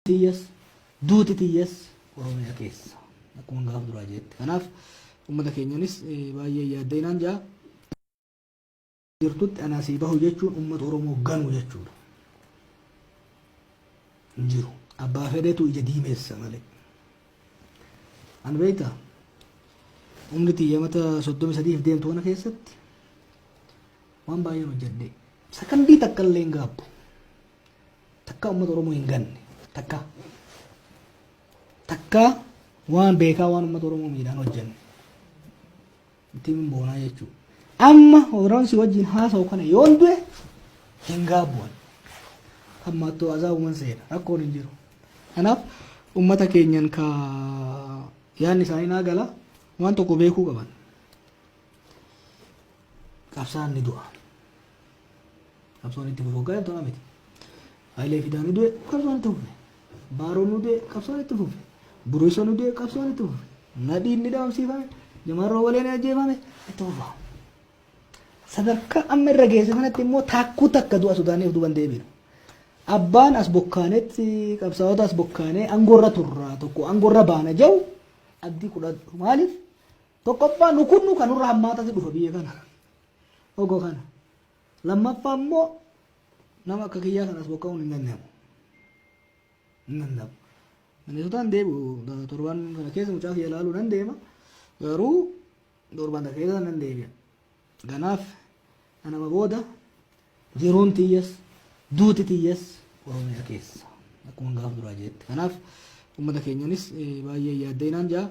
Tiyyas duuti tiyyas Oromiyaa keessa akkuma gaafa duraa jeetti. Kanaaf uummata keenyanis baay'ee yaaddeenaan jaa jirtutti anasii bahu jechuun uummata Oromoo ganuu jechuudha. Hin jiru. Abbaa fedhetu ija diimeessa malee. An beektaa, umri tiyya mata 33f deemtu kana keessatti waan baay'een hojjedhe. Sakandii takka illee hin gaabbu. Takka uummata Oromoo hin ganne. Takka. Takka waan beekaa waan uummata Oromoo miidhaan hojjenne. Ittiin boonaa jechuudha. Amma Oromoon si wajjin haasa'u kana yoon du'e hin gaabbu'an. Hammaattoo azaabuman seena, rakkoon hin jiru. Kanaaf uummata keenyan ka yaadni isaanii naa gala, waan tokko beekuu qaban. Qabsaan ni du'a. Qabsoon itti fufu hoggaa tola miti. Hayilee Fidaa ni du'e, qabsoon itti fufe. Baaroon ni du'e, qabsoon itti fufe. Buruusoon ni du'e, qabsoon itti fufe. Nadhiin ni dhabamsiifame, Jamaal Roobalee ni ajjeefame, itti fufa. Sadarkaa amma irra geesse kanatti immoo taakkuu takka du'a sodaanneef duuban deebinu. Abbaan as bokkaanetti qabsaa'ota as bokkaanee aangoorra turra, tokko aangoorra baana jedhu abdii kudhadhu. Maaliif? Tokkoffaa, nu kunnu kan nurra hammaatatti dhufa biyya kana. Ogo kana. Lammaffaa immoo nama akka kiyyaa kanas boqqa'uun hin danda'amu. Hin danda'amu. Minnesotaan deebi'u torban kana keessa mucaa kiyya ilaaluu nan deema. Garuu torban kana keessa nan deebi'a. Kanaaf anama booda jiruun tiyyas duuti tiyyas Oromiyaa keessa akkuma gaafa duraa jeetti. Kanaaf uummata keenyanis baay'ee yaaddeenaan jaa.